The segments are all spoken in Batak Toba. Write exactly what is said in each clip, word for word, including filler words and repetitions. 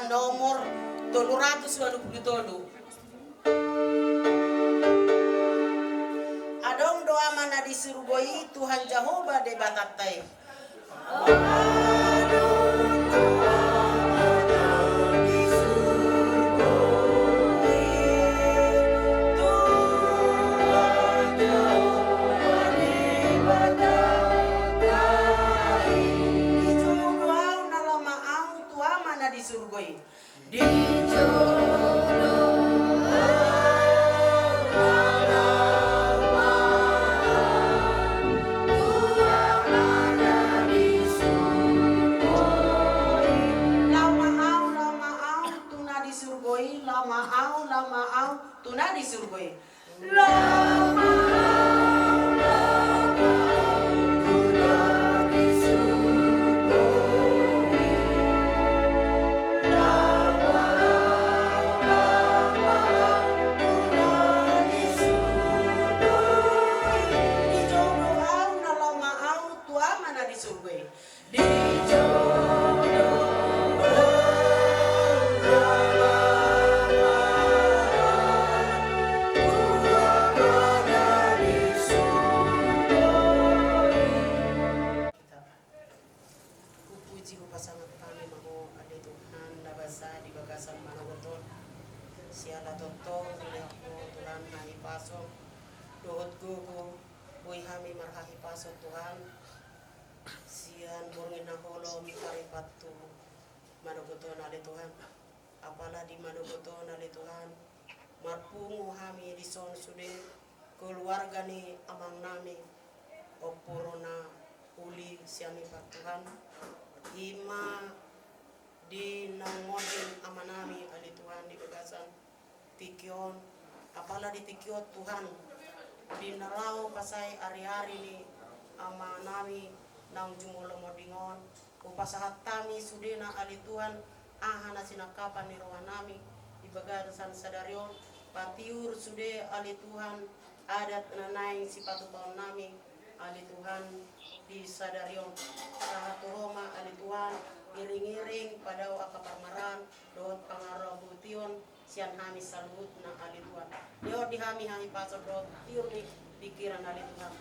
Nomor tolu ratus walu pulu tolu. Adong do Ama na di surgo i, Tuhan Jahowa Debatanta i. Dijou do ahu na lama ahu tu Ama na di surgo i. Dijou do ahu na lama ahu tu Ama na di surgo i. Lama ahu, lama ahu tu na di surgo i, lama ahu, lama ahu tu na di surgo i. Hupuji, hupasangaphon hami ma Ho ale Tuhan na basa di bagasan manogot on. Siala tongtong dilehon Ho Tuhan hahipason dohot gogo, boi hami marhahipason Tuhan. Sian borngin na holom taripat tu manogot on ale Tuhan. Apala di manogot on ale Tuhan, marpungu hami dison sude keluarga ni amangnami, ompu Rona Uli Sianipar Tuhan, i ma di naung monding amanami ale Tuhan di bagasan tingki on, apala di tingki on Tuhan, di na laho pasae ari-ari ni amanami naung jumolo monding on, hupasahat hami sudena ale Tuhan, aha na sinangkapan ni rohanami di bagasan sadari on, patiur sude ale Tuhan, adat na naeng sipatupaonnami ale Tuhan di sadari on. Sahat tu Ho ma ale Tuhan, iring-iring padao angka parmaraan dohot pangarambotion sian hami saluhutna ale Tuhan. Lehon di hami hahipason dohot tiur ni pikiran ale Tuhan.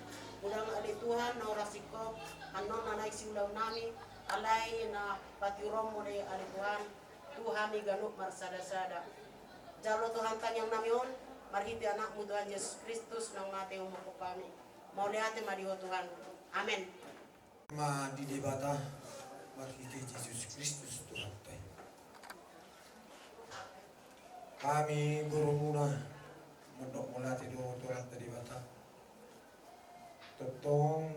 Molo ale Tuhan na horas singkop annon na naeng siulaonnami, alai na patiuronmu do i ale Tuhan tu hami ganup marsada-sada. Jalo Tuhan tangiangnami on marhite Anakmu Tuhan Jesus Kristus naung mate humongkop hami. Mauliate ma di Ho Tuhan. Amen. Ma di Debata marhite Jesus Kristus Tuhanta i. Hami borumuna mandok mauliate do tu Tuhanta Debata. Tongtong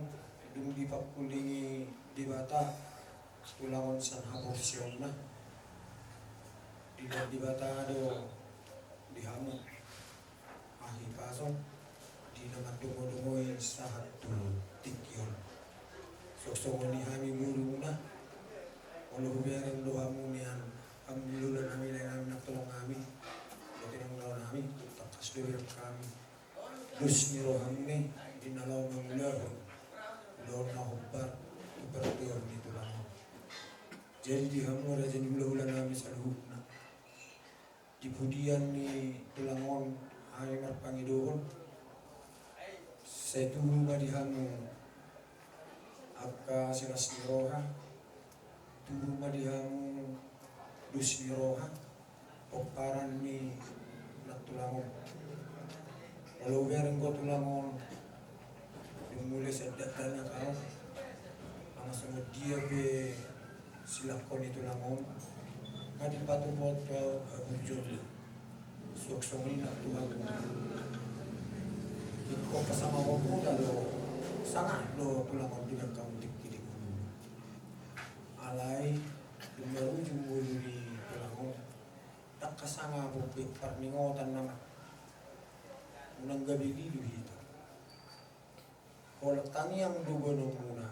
dung dipangkulingi Debata tulang on sian haporseaonna, dilehon Debata do di hamu hahipason di na mandongodongoi sahat tu tingki on. Songon i hami borumuna, molo hubereng do hamu nian hamu hulahula nami, lae nami, nang tolong nami, botima nang laho nami, tangkas do bereng hami dos ni rohamu i di na laho mangulahon ulaon na hombar tu pardeor ni tulang on. Jadi di hamu raja ni hulahula nami saluhutna, di pudian ni tulang on hami marpangidoon, sai tubu ma di hamu angka silas ni roha, tubu ma di hamu dos ni roha, pomparan ni nang tulang on. Molo hubereng ho tulang on, dung mule sian dakdanak ahu, manang songon dia pe silangkon ni tulang on, nga dipatupaon tu ahu haburjuonna. Suang songon i nang tu hamu. Ingkon pasangaponmuna do, sangap do tulang on di bagasan tingki di ngolu. Alai dung marujung ngolu ni tulang on, ndang hasangapon be, parningotan nama. Unang gabe lilu hita. Holan tangiang do boanonmuna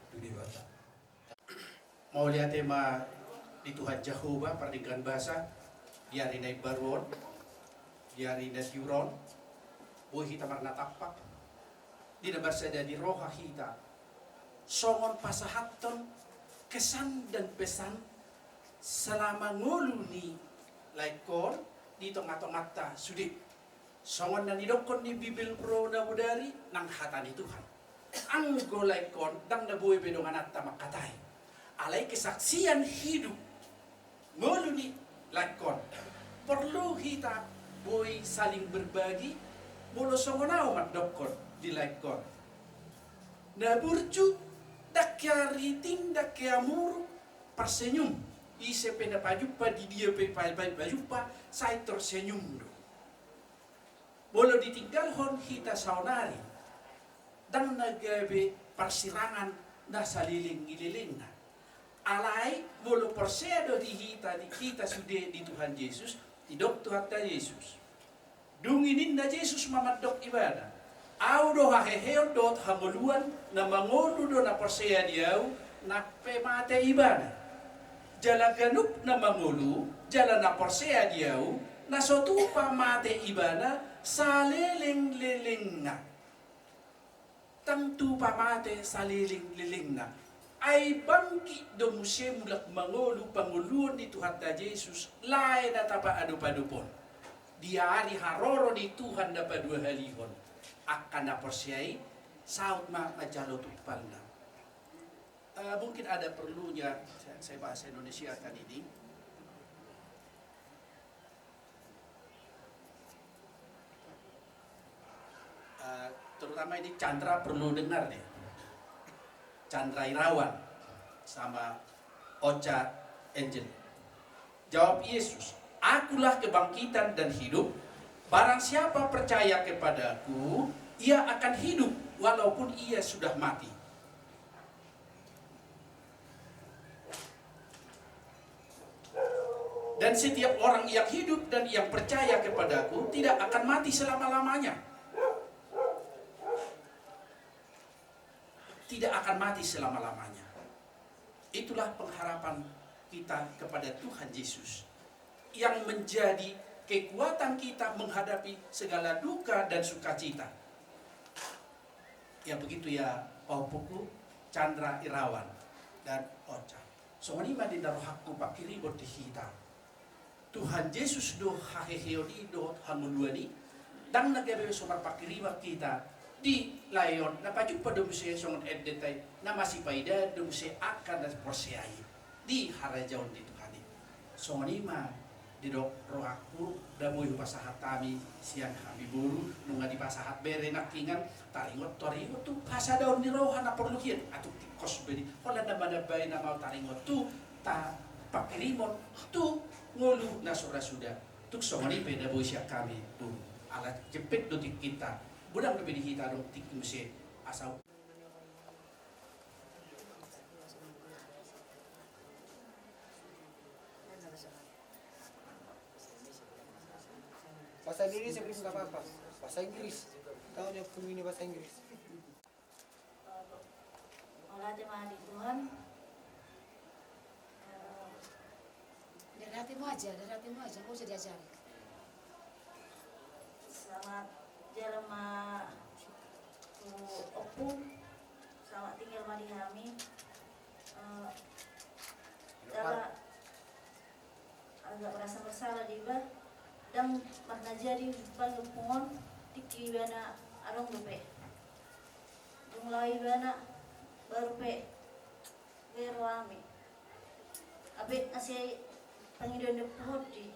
tu Debata. Mauliate ma di Tuhan Jahowa pardenggan basa, di ari na imbaru on, di ari na tiur on, boi hita marnatampak, di na marsada ni roha hita, songon pasahathon kesan dan pesan Salama ngolu ni laengkon di tonga-tonganta sude. Songon na nidokkon ni Bibel Pro na bodari nang hata ni Tuhan. Anggo laengkon ndang na boi be dongananta mangkatai. Alai kesaksian hidup ngolu ni laengkon porlu hita boi saling berbagi. Molo songon au mandokkon di laengkon na burju, ndang hea riting, ndang hea muruk, parsenyum. Ise pe na pajumpa, di dia pe pa-, pa-, pajumpa, sai tersenyum do. Molo ditinggalhon hita saonari, ndang na gabe parsirangan na saleleng ni lelengna. Alai molo porsea do di hita, di hita sude di Tuhan Jesus, didok Tuhanta Jesus. Dung i ninna Jesus ma mandok ibana, Au do haheheon dohot hangoluan, na mangolu do na porsea di Au, nang pe mate ibana. Jala ganup na mangolu, jala na porsea di Au, na so tupa mate ibana, saleleng-lelengna. Ndang tupa mate saleleng-lelengna. Ai bangkit do muse mulak mangolu pangoluon ni Tuhanta Jesus, lae na tapaadop-adop on. Di ari haroro ni Tuhan na paduahalihon. Angka na porsea i, saut ma manjalo tumpalna. Eh, mungkin ada perlunya saya, saya bahasa Indonesia kan ini. Eh, terutama ini Chandra perlu dengar nih. Chandra Irawan sama Ocha Angel. Jawab Yesus, "Akulah kebangkitan dan hidup. Barang siapa percaya kepada-Ku, ia akan hidup walaupun ia sudah mati." Dan setiap orang yang hidup dan yang percaya kepada-Ku tidak akan mati selama-lamanya. Tidak akan mati selama-lamanya. Itulah pengharapan kita kepada Tuhan Yesus yang menjadi kekuatan kita menghadapi segala duka dan sukacita. Ya begitu ya, pahompungku Chandra Irawan dan Ocha. Songon i ma di na rohangku pangkirimon di hita. Tuhan Jesus do haheheon i dohot hangoluan i. Ndang na gabe so marpangkirimon hita di lae on, na pajumpa do muse songon endenta i, na masipaidaan do muse angka na porsea i di harajaon ni Tuhan i. Songon i ma didok rohangku, na boi hupasahat hami sian hami boru, nunga dipasahat bere nangkingan, taringot, taringot tu hasadaon ni roha na porlu hian, atuk tingkos be di, holan na manambai na mau taringot tu, ta pangkirimon tu ngolu na so ra suda. Tung songon i pe na boi sian hami boru, ala jempek do tingkinta, godang dope di hita adong tingki muse, asa Bahasa Indonesia pun nggak apa-apa. Bahasa Inggris. Tahu dia pun ini bahasa Inggris. Mauliate ma di Tuhan. Eh, dari hatimu aja, dari hatimu aja, nggak usah diajari. Selamat jalan ma tu ompung. Selamat tinggal ma di hami. Eh, jala agak merasa bersalah do iba. Ndang pernah jadi bagi pungon tingki ibana adong dope. Dung laho ibana baru pe bero hami. Abe nasi pangido ni pungon di.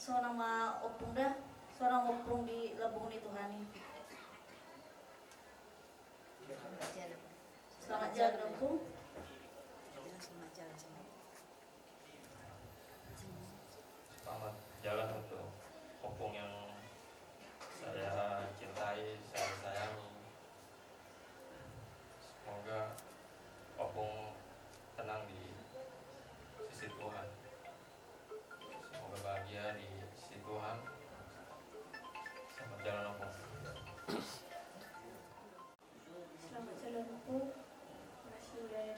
Sonang ma ompung da, sonang ompung di lambung ni Tuhan i. Selamat jalan ompung. Selamat jalan untuk ompung yang saya cintai, saya sayangi. Semoga ompung tenang di sisi Tuhan. Semoga bahagia di sisi Tuhan. Selamat jalan ompung. Selamat jalan ompung. Masih udah ya.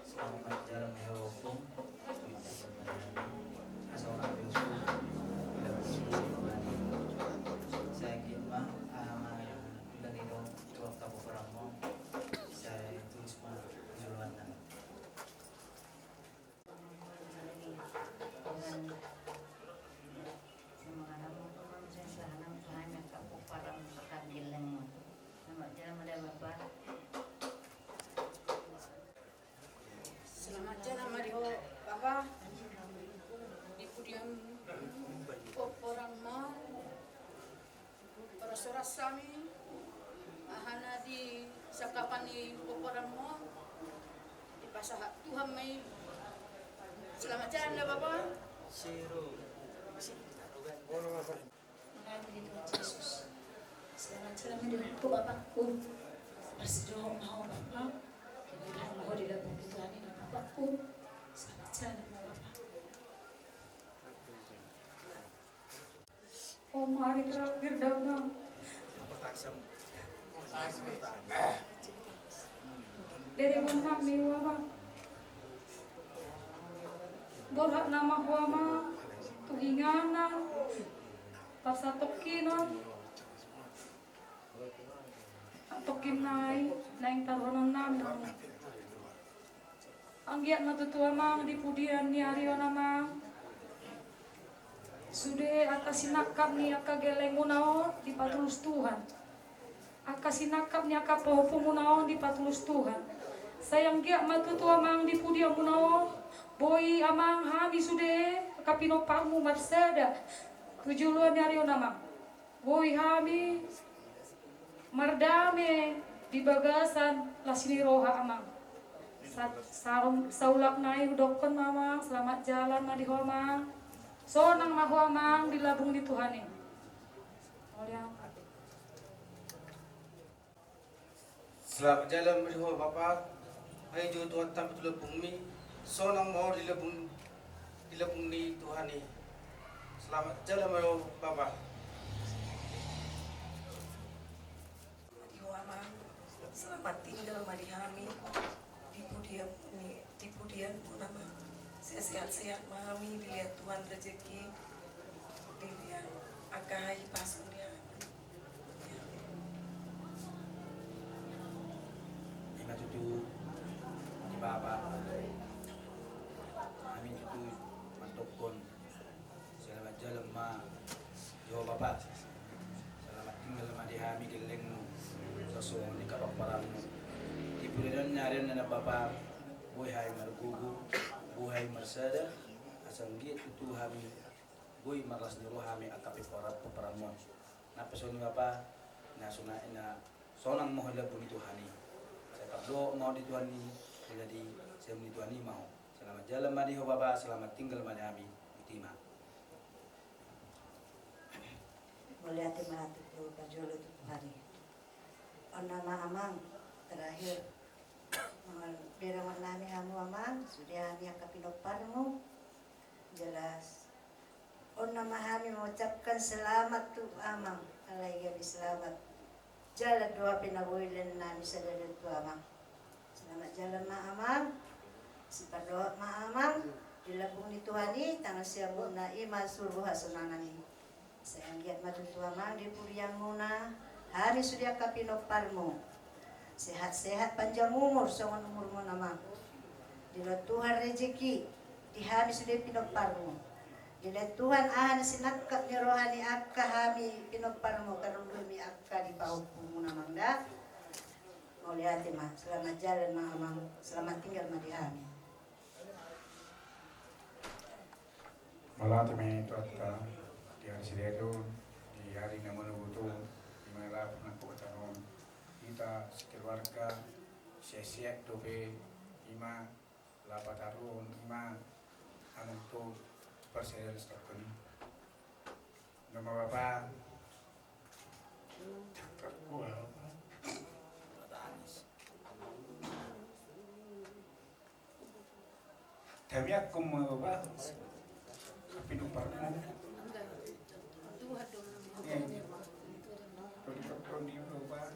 Selamat jalan ya, Ompung. Asa orang biasa. Saya kira, ah, ma, udah nih dong, tuak tapo perang mau. Saya tulis mah, juluan. Selamat jalan ma di ho, Bapa. Di pudian pomparanmu. Horas-horas hami, aha na di sangkapan ni pomparanmu, dipasahat Tuhan ma i. Selamat jalan da, Bapa. Siro. Makasih di Tuhan Yesus. Selamat jalan ma di ho, Bapakku. Pasidok ma ho, Bapa. Diberkahi ma ho di lambung ni Tuhan i, Bapakku. Selamat jalan ma, Bapa. Om, hari terakhir dagang. Dari rumah mewah, Bang. Borhat nama huama, tu inganan, pas satokinan. Satokin nai, naeng taruhonon nami. Anggiat ma tutu, Amang, di pudian ni ari on, Amang, sude angka sinangkap ni angka gellengmuna on dipatulus Tuhan. Angka sinangkap ni angka pahompumuna on dipatulus Tuhan. Sai anggiat ma tutu, Amang, di pudianmuna on boi, Amang, hami sude angka pinomparmu marsada tu joloan ni ari on, Amang. Boi hami mardame di bagasan las ni roha, Amang. Sa-, sa-, saulak nai hudokkon ma, Amang, selamat jalan ma di ho, Amang. Sonang ma ho, Amang, di lambung ni Tuhan i. Mauliate. Selamat jalan ma di ho, Bapa. Ai jo Tuhan tampil tu lambungmi. Sonang ma ho di lambung, di lambung ni Tuhan i. Selamat jalan ma di ho, Bapa. Di ho, Amang. Selamat tinggal ma di hami. Di pudian ni Di pudianmuna ma, sehat-sehat ma hami, dilehon Tuhan rejeki, dilehon angka hahipason di hami. Ima tutu, di Bapa, hami tutu mandokkon. Selamat jalan ma di ho, Bapa. Selamat tinggal ma di hami gellengmu. Songon i angka pomparanmu. Di pudian ni ari on, Bapa, boi hami margogo, boi hami marsada, asa anggiat tutu hami boi marlas ni roha hami angka pomparanmu on. Nang pe songon i, Bapa, na sonang, na sonang ma ho di lambung ni Tuhan i. Sai pardohot ma ho di Tuhan i, jadi sai lambung ni Tuhan i ma ho. Selamat jalan ma di ho, Bapa, selamat tinggal ma di hami. Botima. Mauliate ma tutu, parjolo tu Tuhan i. On nama, Amang, terakhir. Mangol berengon nami hamu, Amang, sude hami angka pinomparmu. Jelas. On nama hami mengucapkan selamat tu Amang, alai gabe selamat. Jala doa pe na boi lehon nami sada do tu Amang. Selamat jalan ma, Amang. Sipardohot ma, Amang, di lambung ni Tuhan i, tangan siamunna i ma suru hasonangan i. Sai anggiat ma tutu, Amang, di pudianmuna, hami sude angka pinomparmu. Sehat-sehat, panjang umur songon umurmuna, Amang. Dilehon Tuhan rejeki di hami sude pinomparmu. Dilehon Tuhan aha na sinangkap ni roha ni angka hami pinomparmu, karundumi angka di pahompumuna, Amang, da. Mauliate ma, selamat jalan ma, Amang, selamat tinggal ma di hami. Mauliate ma tu Tuhanta, di ari sadari on, di ari na manogot on, di mana laho nangkok tano on, hita sekeluarga, sehat-sehat dope, ima laho pataruhon, ima, anu tu, persedan stok ni. Nama Bapa. Tangkap gua, Bapa. Tamiak ko ma, Bapa. Pinomparmu. Iya. Toni, toni, Bapa.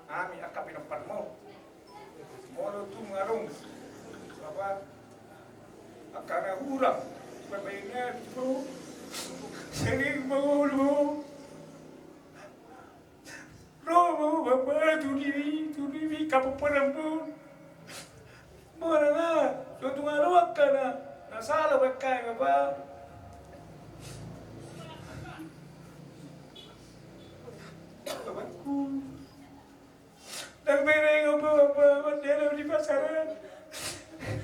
Hami angka pinomparmu. Karena hurang, bapak ingat, bro. Sering bro, bro. Bro, bro, bapak, tu diri, tu diri, kapaparan, bro. Mana na, so tu ngaruak kana. Na salah bapak, bapak. Bapakku. Nang bereng au, bapa, mandele di pasaran.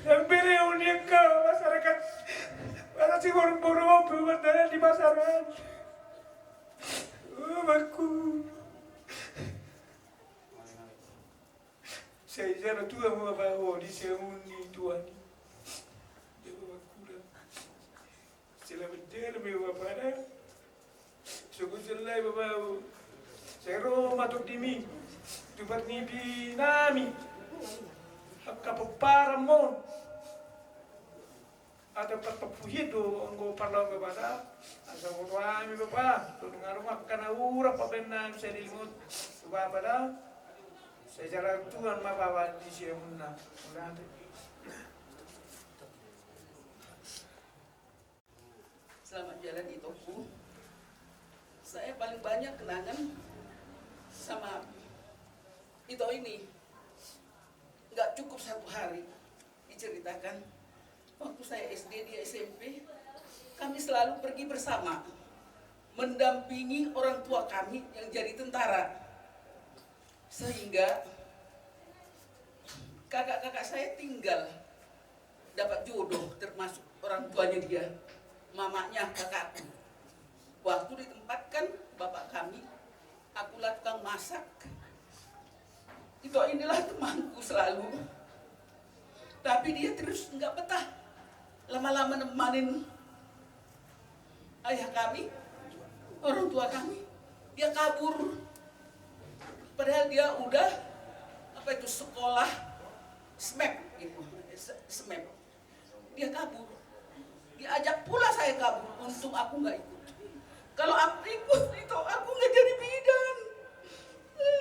Nang bereng au di angka masyarakat. Masa si boru-boru au, bapa, mandele di pasaran. Oh, bapakku. Sai jala tua ma bapa, oh, di semun ni tuan. Dia bapakku dah. Selamat jalan, bapa, pada. Syukur selai, bapa. Sai ro ma tondimi tu parnipi nami. Angka pomparan mon. Ada parpampuhi do anggo parlawan, bapa, da. Asa boto ami, bapa. Tolong arung angka na urang pabenna sai dilingot. Bapa, da. Sai jalan tuan ma, bapa, di semunna. Udah. Selamat jalan, itoku. Saya paling banyak kenangan sama ito ini. Nggak cukup satu hari diceritakan. Waktu saya S D, dia S M P, kami selalu pergi bersama, mendampingi orang tua kami yang jadi tentara. Sehingga kakak-kakak saya tinggal dapat jodoh, termasuk orang tuanya dia, mamanya kakakku. Waktu ditempatkan bapak kami, akulah tukang masak. Ito inilah temanku selalu. Tapi dia terus nggak betah. Lama-lama nemanin ayah kami, orang tua kami, dia kabur. Padahal dia udah, apa itu, sekolah SMEP gitu, S-, SMEP. Dia kabur. Diajak pula saya kabur, untung aku nggak ikut. Kalau aku ikut, itu aku nggak jadi bidan.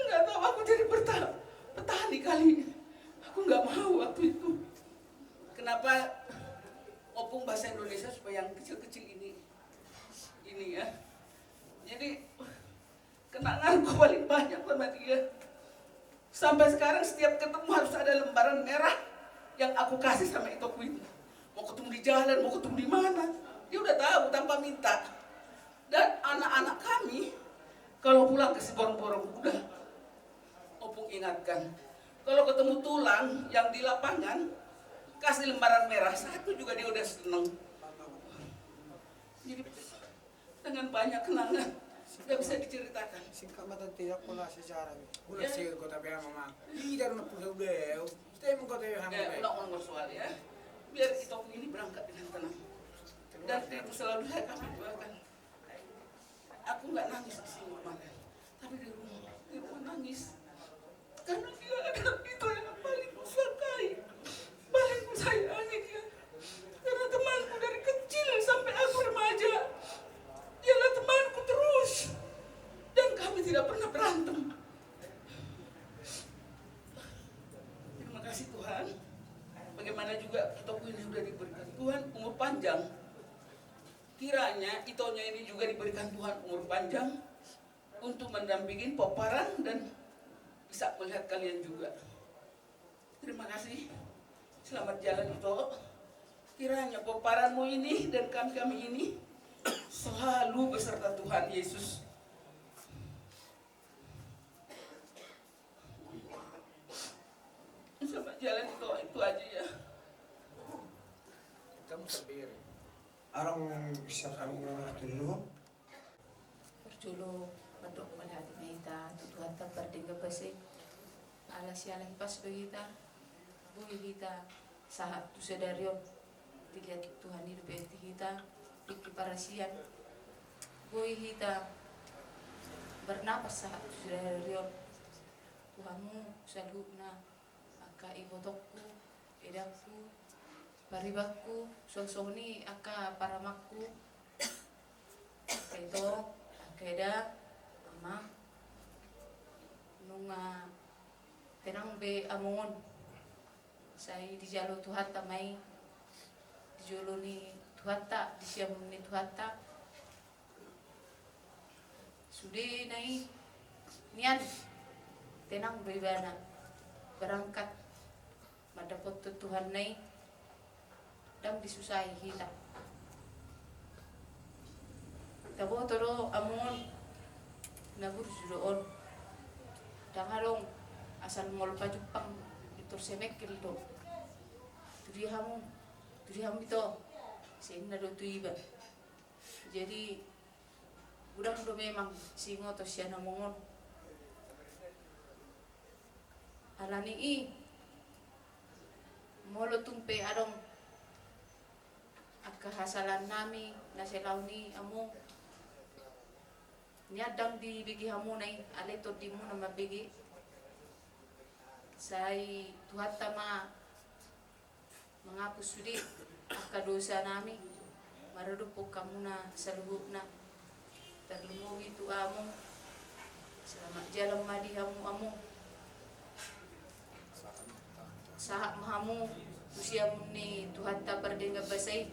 Nggak tahu, aku jadi perta-, petani kali. Aku nggak mau waktu itu. Kenapa opung bahasa Indonesia supaya yang kecil-kecil ini, ini ya. Jadi, kenanganku paling banyak sama dia. Sampai sekarang setiap ketemu harus ada lembaran merah yang aku kasih sama itoku itu. Mau ketemu di jalan, mau ketemu di mana, dia udah tahu tanpa minta. Dan anak-anak kami kalau pulang ke Siborong-borong, udah, opung ingatkan. Kalau ketemu tulang yang di lapangan, kasih lembaran merah satu juga dia udah seneng. Jadi, dengan banyak kenangan, nggak bisa diceritakan. Singkat ma tadi, ya, pola sejarah, Mi. Udah. Ya. Singkat, tapi ya, Mama. Tidak, udah. Saya mau kata ya, ya, ulang, ulang soal ya. Biar kita ini berangkat dengan tenang. Dan itu selalu saya kami doakan. Aku nggak nangis di sini kemarin, tapi di rumah, di rumah nangis. Karena dia adalah itu yang paling kusukai, paling kusayangi dia. Karena temanku dari kecil sampai aku remaja, dialah temanku terus. Dan kami tidak pernah berantem. Terima kasih Tuhan. Bagaimana juga itoku ini sudah diberikan Tuhan umur panjang. Kiranya itonya ini juga diberikan Tuhan umur panjang untuk mendampingi pomparan dan bisa melihat kalian juga. Terima kasih. Selamat jalan, Ito. Kiranya pomparanmu ini dan kami-kami ini selalu beserta Tuhan Yesus. Selamat jalan, Ito. Itu aja ya. Kamu sendiri. Arang bisa kamu dulu. Parjolo mandok mauliate ma hita tu Tuhanta pardenggan basa i. Ala siala hipas do hita, boi hita sahat tu sadari on. Diliat Tuhan i dope hita, tingki parasian. Boi hita marnapas sahat tu sadari on. Tu hamu saluhutna, angka ibotongku, edangku, paribanku, songon i angka paramangku, angka ito, angka eda, amang, nunga tenang be among on. Sai dijalo Tuhanta ma i, di jolo ni Tuhanta, di siamun ni Tuhanta. Sude na i nian, tenang do ibana berangkat mandapothon Tuhanna i, ndang disusai hita. Taboto do among on, na burju do on. Ndang adong asal molo pajumpang pintor semengkel do. Tu dia hamu, tu dia hamu ito, sai ninna do tu iba. Jadi godang do memang siingoton sian among on. Alani i, molo tung pe adong angka hasalaannami na sai laho ni among, nian ndang dibege hamuna i, alai tondimuna mambege. Sai Tuhanta ma mangapus sude angka dosanami maradophon hamuna saluhutna. Tarlumobi tu among, selamat jalan ma di hamu among. Sahat ma hamu tu siamun ni Tuhanta pardenggan basa i,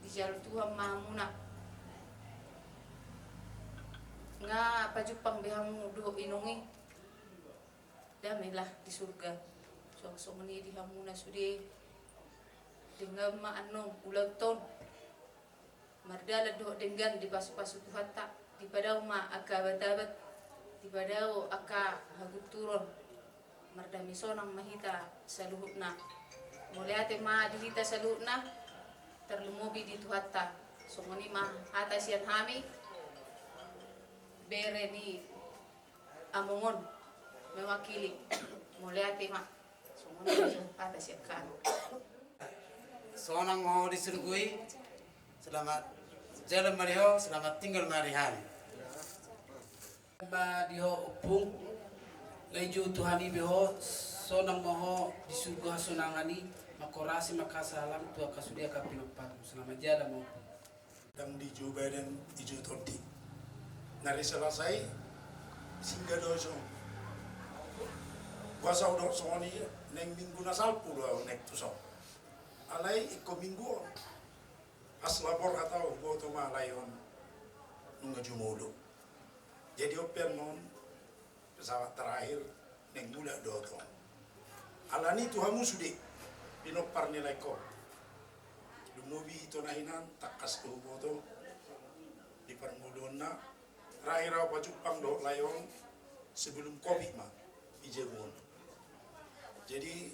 dijalo Tuhan ma hamuna. Nga pajumpang be hamu dohot inong i, damailah di surga. Suang songon i di hamuna sude, denggan ma annon ulaonta on. Mardalan dohot denggan dipasupasu Tuhanta, dipadao ma angka abat-abat, dipadao angka hagunturon. Mardame sonang ma hita saluhutna. Mauliate ma di hita saluhutna, tarlumobi di Tuhanta. Songon i ma hata sian hami, bere ni among on mewakili. Mauliate ma. Songon i ma hata sian hami. Sonang ma ho di surgo i. Selamat jalan ma di ho, selamat tinggal ma di hami. Ma di ho ompung, nga i jo tu hami be ho, sonang ma ho di surgo hasonangan i, mangkorasi ma angka salam tu angka sude angka pinomparmu. Selamat jalan ma ompung. Ndang di jo badan, di jo tondi. Na ari Selasa i singgah do au songon. Boasa hudok songon i, naeng minggu na salpu do au naeng tuson. Alai ingkon minggu on. Pas lapor hatau, boto ma lae on nunga jumolo. Jadi on pe annon pesawat terakhir naeng mulak do au tong. Alani tu hamu sude pinompar ni laengkon. Lumobi ito na hinan, tangkas do huboto di parngoluonna. Terakhir au pajumpang dohot lae on sebelum covid ma di jabu on. Jadi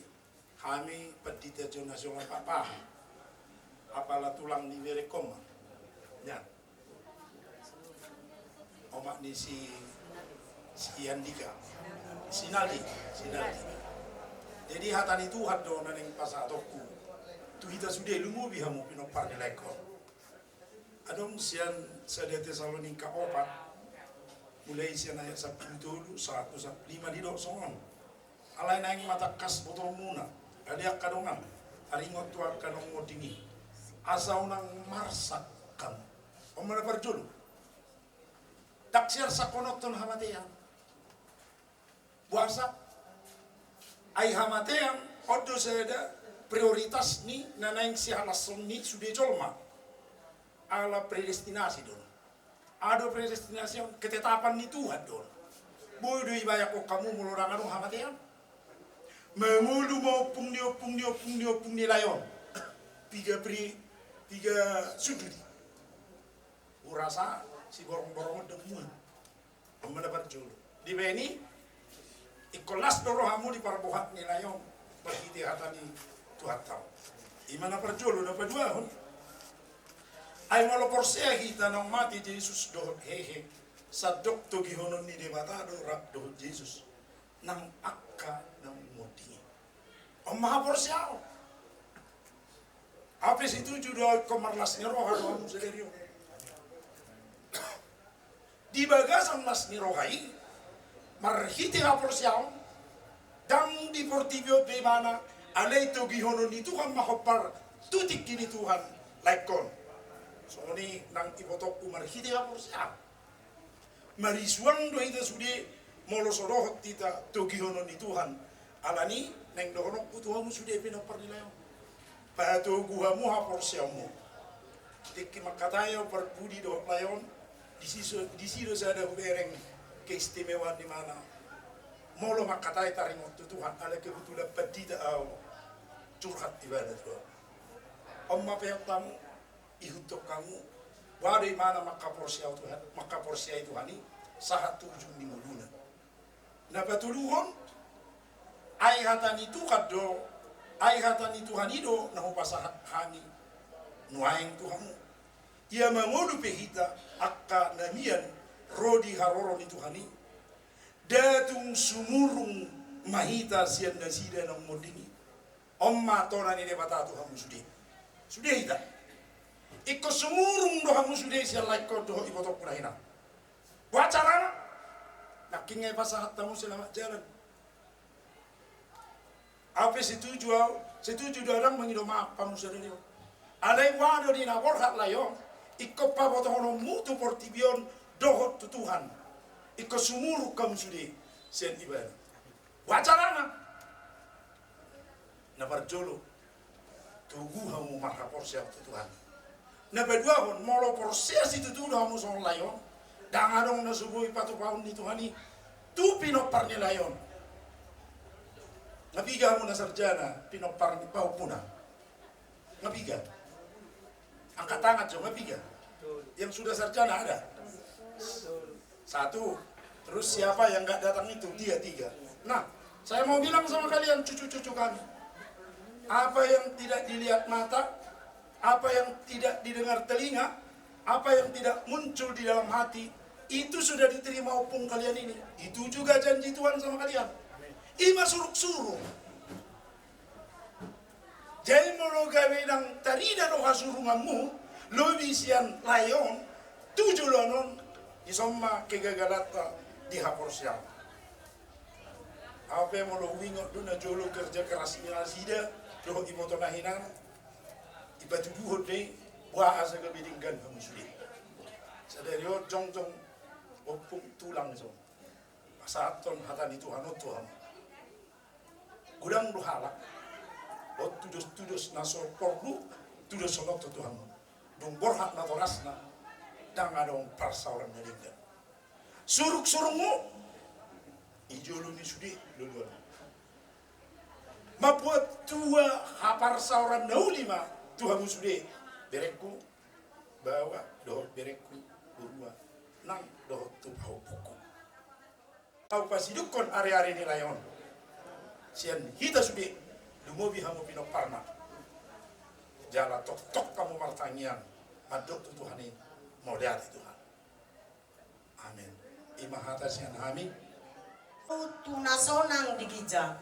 hami pandita jo na songon papaha. Apala tulang ni berengkon ma. Nian. Omak ni si, si Andika. Si Naldi, si Naldi. Jadi hata ni Tuhan do na naeng pasahatonku tu hita sude, lumobi hamu pinompar ni laengkon. Adong sian sada Tesalonika opat, mulai sian ayat sampulu tolu sahat tu sampulu lima, didok songon. Alai naeng ma tangkas botoonmuna, ale angka dongan, taringot tu angka naung monding i, asa unang marsak hamu. On ma na parjolo. Ndang siarsakkononhon hamatean. Boasa? Ai hamatean on do sada prioritas ni na naeng sihalashon ni sude jolma. Ala predestinasi do on. Adong predestinasi on, ketetapan ni Tuhan do on. Boi do dibayangkon hamu molo ndang adong hamatean? Mangolu ma ompung ni ompung ni ompung ni ompung ni lae on. Piga pri, piga sundut i. Hurasa siborongborong on ndang muat. On ma na parjolo. Dibaen i, ingkon las do rohamu di parbohak ni lae on marhite hata ni Tuhanta on. I ma na parjolo. Na paduahon, ai molo porsea hita naung mate Jesus dohot hehe, sandok togihonon ni Debata do rap dohot Jesus nang angka naung monding i. On ma haporseaon. Au pe setuju do au ingkon marlas ni roha do hamu sadari on. Di bagasan las ni roha i, marhite haporseaon, ndang di portibi on be ibana, alai togihonon ni Tuhan ma hombar tu tingki ni Tuhan laengkon. Songon i nang ibotongku marhite haporseaon. Marisuang do hita sude molo so dohot hita togihonon ni Tuhan. Alani naeng dohononku tu hamu sude pinompar ni lae on. Patogu hamu haporseaonmu. Tingki mangkatai au parpudi dohot lae on, disi so, disi do sada hubereng keistimewaan ni imana. Molo mangkatai taringot tu Tuhan, ala kebetulan pandita au, curhat ibana tu au. On ma peop hamu, ihuthon hamu, boha do imana mangkaporseai Tuhan, mangkaporseai Tuhan i, sahat tu ujung ni ngoluna. Na patoluhon, ai hata ni Tuhan do, ai hata ni Tuhan i do na hupasahat hami nuaeng tu hamu. Ia mangolu pe hita angka na mian ro di haroro ni Tuhan i, nda tung sumurung ma hita sian nasida na umonding i. On ma tona ni Debata tu hamu sude. Sude hita. Ingkon sumurung do hamu sude sian laengkon dohot ibotongku na hinan. Boha carana? Nangkin nga ipasahat hamu selamat jalan. Au pe setuju au, setuju do au ndang mangido maaf hamu sadari on. Alai boha do di na borhat lae on, ingkon pabotohononmu tu portibi on dohot tu Tuhan. Ingkon sumurung hamu sude sian ibana. Boha carana? Na parjolo, togu hamu marhaporseaon tu Tuhan. Na paduahon, molo porsea situtu do hamu songon lae on, ndang adong na so boi patupaon ni Tuhan i tu pinompar ni lae on. Nga piga hamu na sarjana pinompar ni pahompuna? Nga piga? Angkat tangan jo, nga piga? Yang sudah sarjana ada? Satu. Terus siapa yang nggak datang itu? Dia tiga. Nah, saya mau bilang sama kalian, cucu-cucu kami, apa yang tidak dilihat mata, apa yang tidak didengar telinga, apa yang tidak muncul di dalam hati, itu sudah diterima opung kalian ini. Itu juga janji Tuhan sama kalian. Ima suruk-suruk. Jadi molo gabe ndang tarida do hasurunganmu, lobi sian lae on, tu joloan on, dison ma kegagalanta di haporseaon. Au pe molo huingot do na jolo kerja keras ni nasida dohot iboto na hinan, dipatuduhon do i, boha asa gabe denggan hamu sude. Sadari on jongjong ompung tulang dison. Pasahathon hata ni Tuhan on tu hamu. Godang do halak, on tudos-tudos na so porlu tudoshon on tu hamu. Dung borhat natorasna, ndang adong parsaoran na denggan. Suruk-surukmu i jolo ni sude loloan. Mambuat tua haparsaoran na uli ma tu hamu sude, berengku baoa dohot berengku borua nang dohot tu pahompungku. Au pasidungkon ari-ari ni lae on sian hita sude, lumobi hamu pinomparna. Jala toktok hamu martangiang, mandok tu Tuhan i, mauliate Tuhan. Amen. Ima hata sian hami. Tu na sonang di ginjang.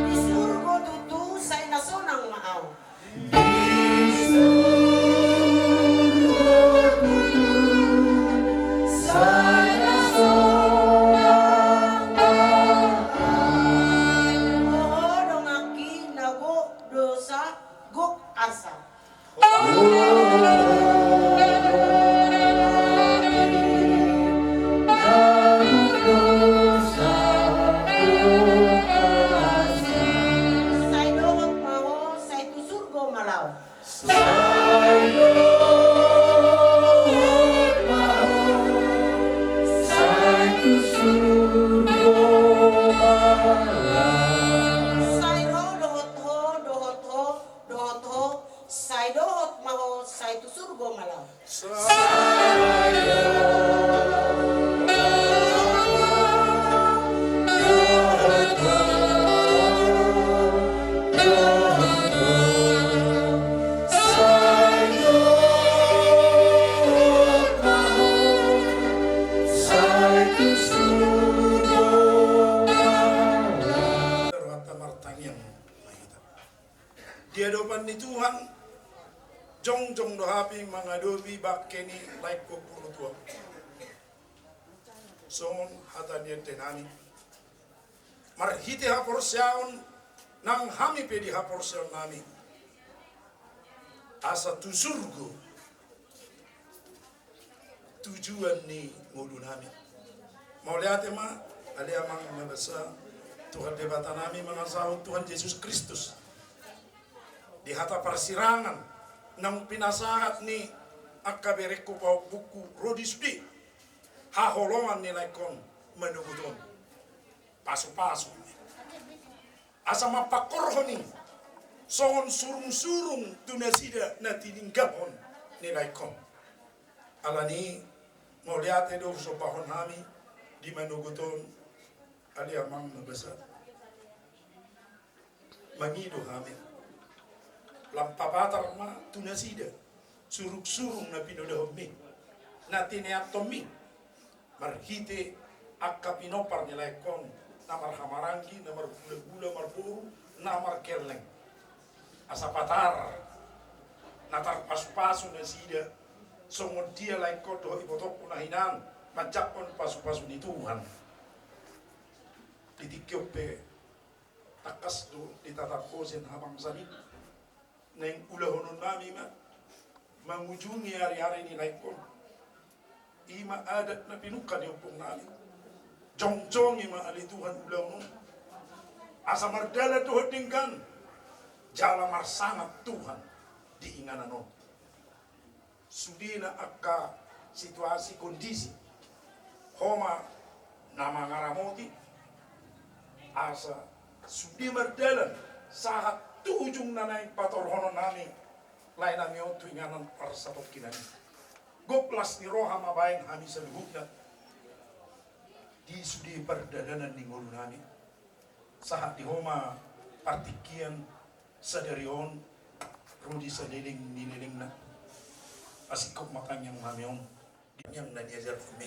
Di surgo tutu sai na sonang ma au. Sai na sonang ma au. Ho donganki na gok dosa gok asa. Sai dohot ma ho, sai tu surgo ma laho. Sai dohot ma ho, sai tu surgo ma laho. Sai ro dohot ho, dohot ho, dohot ho, sai dohot ma ho, sai tu surgo ma laho. Sai dohot ma ho, dohot ho, dohot ho, sai dohot ma ho, sai tu surgo ma laho. Rohanta martangiang ma hita. Di adopan ni Tuhan, jongjong do hami mangadopi bangke ni laengku Purutua. Songon hata ni ende nami, marhite haporseaon nang hami pe di haporseaon nami, asa tu surgo tujuan ni ngolunami. Mauliate ma, ale Amang na basa, Tuhan Debatanami mangasahon Tuhan Jesus Kristus. Di hata parsirangan naung pinasahat ni angka berengku pahompungku ro di sude haholongan ni laengkon manogot on. Pasupasu asa mampangkorhon i songon surungsurung tu nasida na tininggahon ni laengkon. Alani mauliate do husombahon hami di manogot on, ale Amang na basa. Mangido hami lam papatar ma tu nasida surungsurung na pinodahonmi, na tineantonmi marhite angka pinompar ni laengkon, na marhamaranggi, na margulagula, marboru, na margelleng. Asa patar na tarpasupasu nasida songon dia laengkon dohot ibotongku na hinan manjangkon pasupasu ni Tuhan. Di tingki on pe tangkas do ditatap ho sian habangsa i naeng ulahononnami ma mangujungi ariari ni laengkon. I ma adat na pinungka ni ompungnami. Jongjongi ma ale Tuhan ulaon on asa mardalan dohot denggan jala marsangap Tuhan di inganan on. Sudena angka situasi kondisi, Ho ma na mangaramoti asa sude mardalan sahat tu ujung na naeng patorhononnami laenami on tu inganan parsatongkinan i. Gok las ni roha ma baen hami saluhutna di sude pardalanan ni ngolunami. Sahat di Ho ma partingkian sadari on ro di saleleng ni lelengna. Asingkop ma tangiang nami on. Tangiang na niajarhonmi.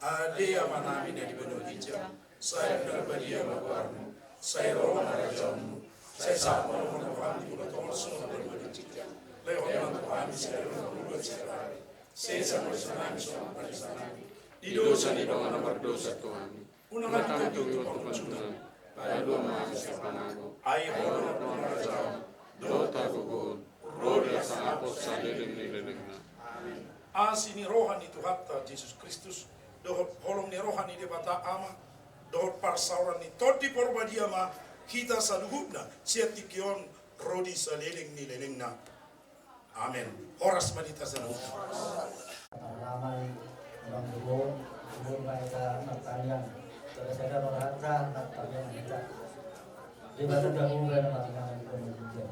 Ale Amanami na di banua ginjang, sai pinarbadia ma goarmu, sai ro ma harajaonmu, sai saut ma lomo ni roham di banua tonga on songon na di banua ginjang. Lehon ma tu hami sadari on hangoluan siapari. Sesa ma dosanami songon na panesanami di dosa ni dongan na mardosa tu hami. Unang hami togihon tu pangunjunan, palua ma hami sian pangago. Ai Ho do na harajaon dohot hagogoon, ro di hasangapon saleleng ni lelengna. Amen. Asi ni roha ni Tuhanta Jesus Kristus dohot holong ni roha ni Debata Ama dohot parsaoran ni Tondi Porbadia ma hita saluhutna sian tingki on ro di saleleng ni lelengna. Amen. Horas ma di hita saluhutna. Amang Tuhan, Tuhan baik martangiang. Saudara-saudara, martangiang kita. Di mana dahulu dan martangiang kita.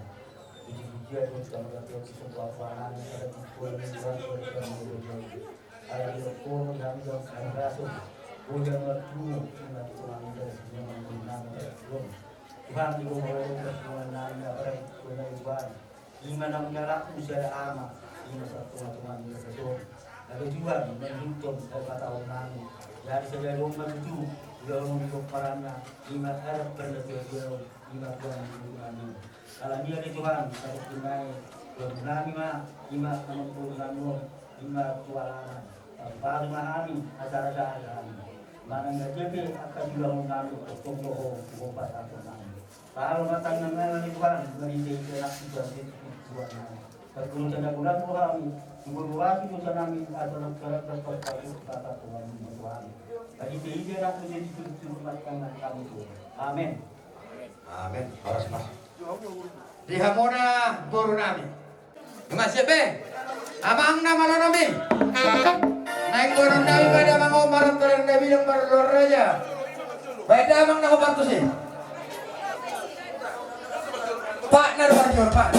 Puji-pujian untuk kamu dan untuk semua Tuhan, pada Tuhan, Tuhan, Tuhan, Tuhan. Ala di Tuhan, yang, yang, yang rasul. Tuhan, Tuhan, Tuhan, Tuhan, Tuhan, Tuhan. Tuhan, di rumah orang, Tuhan, Tuhan, Tuhan, Tuhan. Ima na mangalaku sada ama, ima satonga-tonga ni raja on. Lalu Tuhan, menghitung kau kata orang. Jadi sada domba tutu, udah ngomong perannya, ima erek pernah dia, ima Tuhan di rumah ini. Kalau dia di Tuhan, kalau tunai, Tuhan nami ma, ima sama Tuhan nami, ima Tuhan lama. Baru ma hami, acara-acara hami. Mana nggak jadi, akan juga mau ngambil, kosong loho, kosong pasar, kosong. Kalau matang nang nang ni Tuhan, mari dia kena kita di Tuhan. Kalau tidak bulan Tuhan, bulan Tuhan itu sana ni atau nak kerap dapat satu kata Tuhan, Tuhan. Jadi dia nak menjadi sudut-sudut matang nang kami Tuhan. Amin. Amin. Horas, Mas. Di hamuna boru nami. Ima siap be. Amang na malonom i. Naeng boru nami pada amang on marantara na bilang marluar raja. Baik dah amang na hobar tu si. Pak na do marjual pak.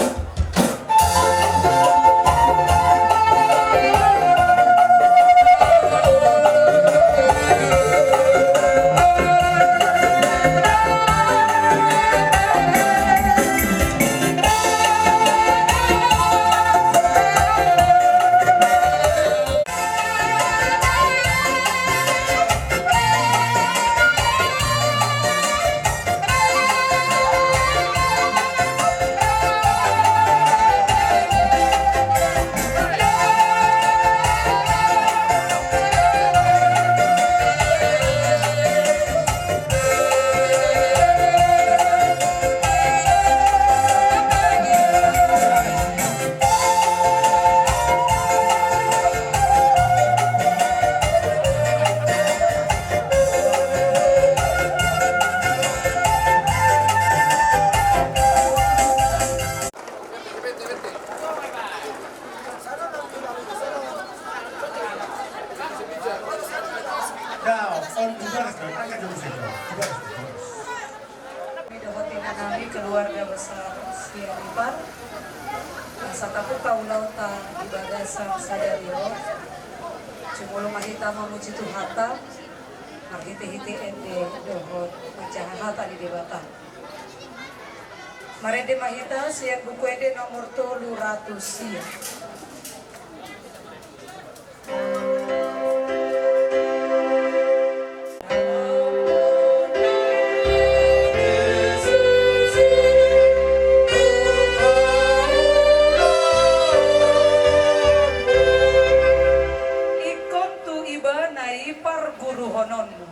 Dohot inanami keluarga besar Sianipar, asa tabuka ulaonta di bagasan sadari on. Jumolo ma hita mamuji Tuhanta marhite-hite ende dohot manjaha hata ni Debata. Marende ma hita sian Buku Ende nomor tolu ratus sia. Ingkon tu Ibana i parguruhononmu.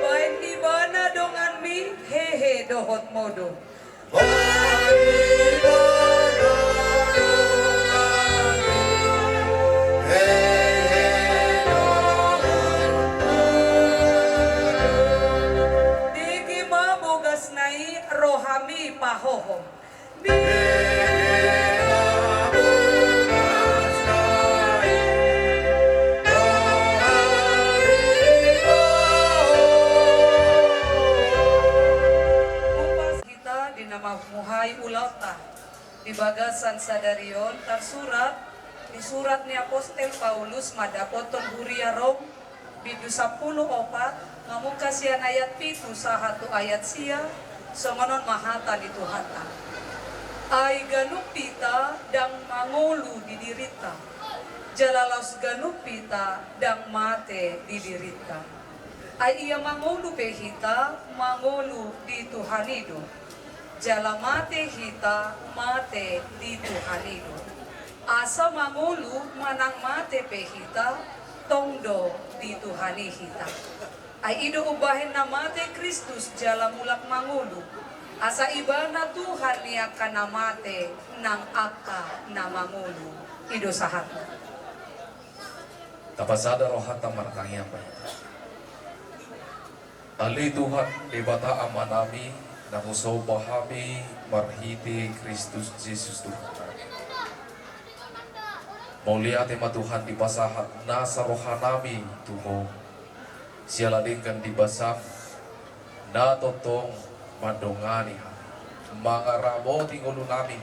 Baen Ibana donganmi hehe dohot modom. Dege ma bogasna i rohami pahohom. Hita di na mamungka ulaonta di bagasan sadari on tarsurat di surat ni apostel Paulus mandapothon huria Rom, bindu sampulu opat, mamungka sian ayat pitu sahat tu ayat sia. Songon on ma hata ni Tuhanta. Ai ganup hita ndang mangolu di dirinta, jala laos ganup hita ndang mate di dirinta. Ai ia mangolu pe hita, mangolu di Tuhan i do. Jala mate hita, mate di Tuhan i do. Asa mangolu manang mate pe hita, tong do di Tuhan i hita. Ai i do umbahen na mate Kristus jala mulak mangolu, asa Ibana Tuhan ni angka na mate nang angka na mangolu. I do sahatna. Tapasada rohanta, martangiang ma hita. Ale Tuhan Debata Amanami, na husomba hami marhite Kristus Jesus Tuhannami. Mauliate ma Tuhan dipasahat nasa rohanami tu Ho. Siala denggan di basam na tongtong mandongani hami, mangaramoti ngolunami,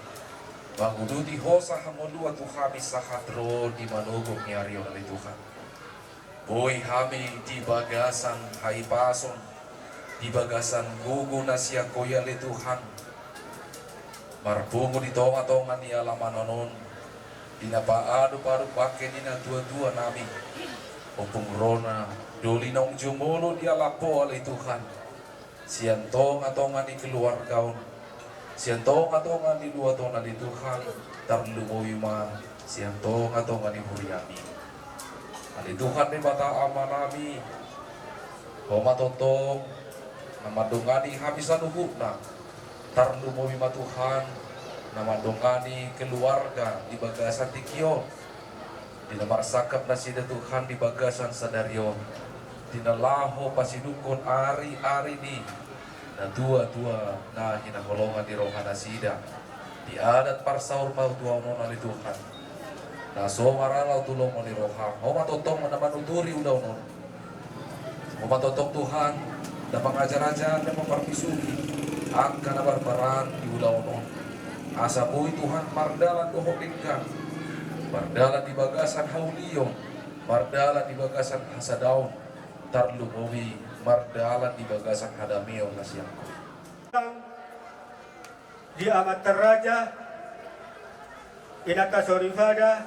manguduti Ho sahangoluan tu hami sahat ro di manogot ni ari on, ale Tuhan. Boi hami di bagasan hahipason, di bagasan gogo na sian Ho i, ale Tuhan. Marpungu di tongatonga ni alaman on, di na paadopadop bangke ni natuatuanami, ompung rona, doli naung jumolo dialap Ho, ale Tuhan. Sian tongatonga ni keluarga on, sian tongatonga ni luat on, ale Tuhan, tarlumobi ma sian tongatonga ni huriami. Ale Tuhan Debata Amanami, Ho ma tongtong na mandongani hami saluhutna, tarlumobi ma Tuhan na mandongani keluarga di bagasan tingki on. Di na marsangkap nasida Tuhan di bagasan sadari on, di na laho pasidungkon ariari ni natuatua na hinaholongan ni rohanasida, di adat parsaurmatuaon on, ale Tuhan, na so maralo tu lomo ni roham, Ho ma tongtong na manuturi ulaon on. Ho ma tongtong Tuhan, na mangajarajar, na mamparmisuhi angka na marperan di ulaon on. Asa boi Tuhan mardalan dohot denggan, mardalan di bagasan haulion, mardalan di bagasan hasadaon, tarlumobi mardalan di bagasan hadameon na sian Ho. Di amanta raja, inanta soripada,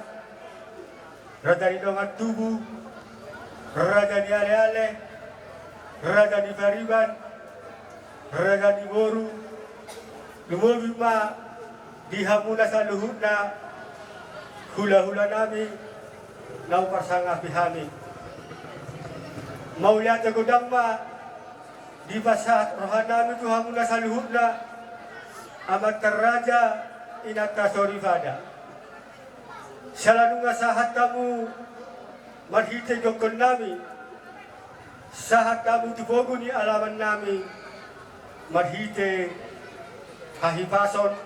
raja ni dongan tubu, raja ni aleale, raja ni pariban, raja ni boru, lumobi ma di hamuna saluhutna hulahulanami naung parsangapi hami. Mauliate godang ma dipasahat rohanami tu hamuna saluhutna, amanta raja, inanta soripada. Siala nunga sahat hamu marhite jongjongonnami, sahat hamu tu pogu ni alamannami, Marhite hahipason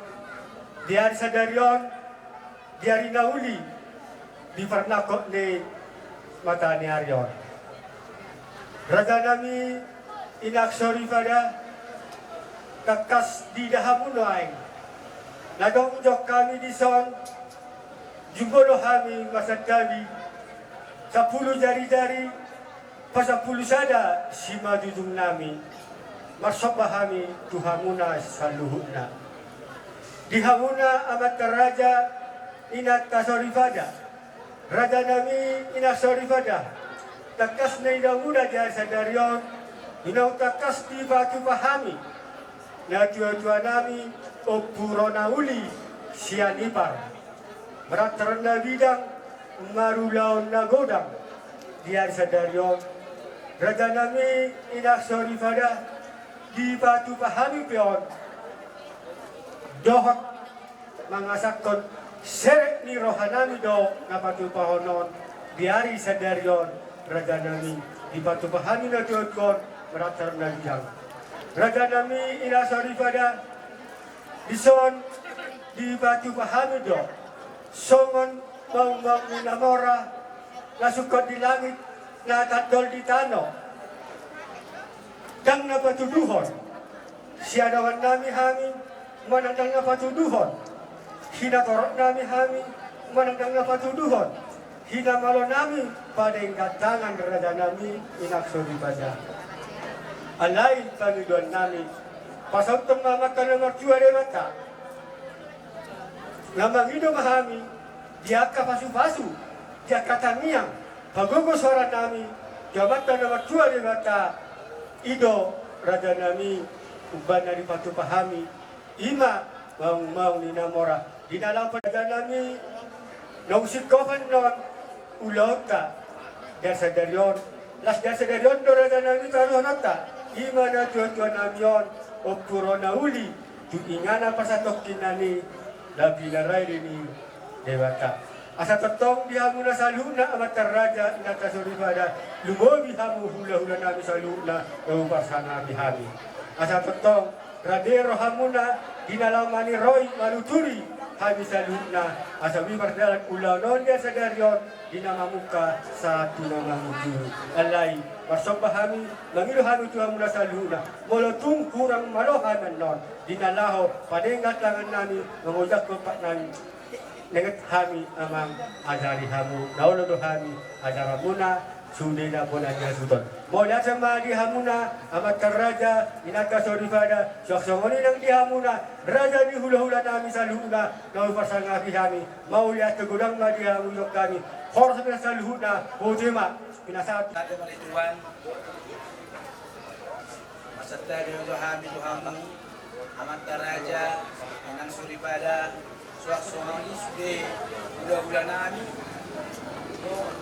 di ari sadari on, di ari na uli, di parnangkok ni mata ni ari on. Rajanami, inang soripada, tangkas diida hamu nuaeng. Na dong jong hami dison, jumolo hami marsantabi, sampulu jari-jari, pasampulu sada simanjujungnami, marsomba hami tu hamuna saluhutna. Di hamuna amanta raja, inanta soripada, rajanami, inang soripada, tangkas na idaonmuna di ari sadari on, di naung tangkas dipatupa hami natuatuanami Ompu Rona Uli Sianipar, marantang na bidang, marulaon na godang di ari sadari on. Rajanami, inang soripada, dipatupa hami pe on dohot mangasahon serep ni rohanami do na patupahon on di ari sadari on. Rajanami, dipatupa hami natuatua on marantang na bidang. Rajanami, inang soripada, dison dipatupa hami do songon maungmaung ni na mora, na sungkot di langit, na tandol di tano. Ndang na patuduhon siadongannami hami, manang ndang na patuduhon hinatoroknami hami, manang ndang na patuduhon hinamalonami, padenggan tangan, rajanami, inang soripada. Alai pangidoannami, pasaut ma amanta na martua Debata, na mangido ma hami di angka pasupasu, di angka tangiang, pagogo soarannami tu amanta na martua Debata. I do, rajanami, umbahen na dipatupa hami, i ma maungmaung ni na mora di na laho, rajanami, naung singkop annon ulaonta di ari sadari on. Las di ari sadari on do, rajanami, taruhononta i ma natuatuanami on, Ompu Rona Uli, tu inganan parsatongkinan ni na pinarairang ni Debata. Asa tongtong di hamuna saluhutna amanta raja, inanta soripada, lumobi hamu hulahulanami saluhutna na huparsangapi hami. Asa tongtong rade rohamuna di na laho maniroi, manuturi hami saluhutna, asa boi mardalan ulaon on di ari sadari on di na mamungka sahat tu na mangujungi. Alai marsomba hami, mangido hami tu hamuna saluhutna, molo tung hurang malo hami annon di na laho padenggan tangannami mangojakhon patnami, nenget hami amang, ajari hamu, na olo do hami ajaranmuna sude na bona ni hasuhuton. Mauliate ma di hamuna amanta raja, inanta soripada, suang songon i nang di hamuna raja ni hulahulanami saluhutna na huparsangapi hami. Mauliate godang ma di hamu, di hami horas ma saluhutna. Botima, pinasahat. Marsantabi ma jo hami tu hamu amanta raja, inang soripada, suang songon i sude hulahulanami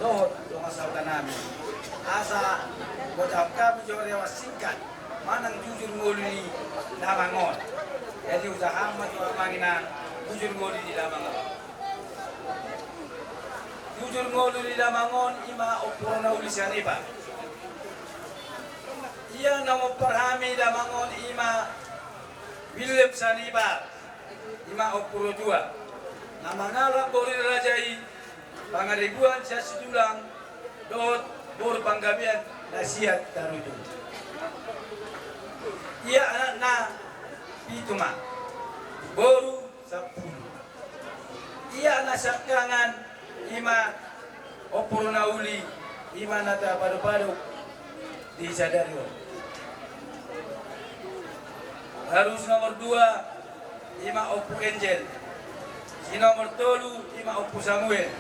dohot dongan sahutanami. Asa bojahon hami jo rewas singkat manang jujur ngolu ni damang on. Jadi usaha ma jo amang inang jujur ngolu ni damang on. Jujur ngolu ni damang on i ma Ompu Rona Uli Sianipar. Ia na mompar hami damang on i ma Willem Sianipar, i ma Ompu Rotua, na mangalap boru ni raja i, Pangaribuan sian Situlang dohot boru Panggabean na sian Tarutung. Ia anakna pitu ma, boru sampulu. Ia na siangkangan i ma Ompu Rona Uli, i ma na tapadopado di sadari on. Baru si nomor dua i ma Ompu Angel, si nomor tolu i ma Ompu Samuel,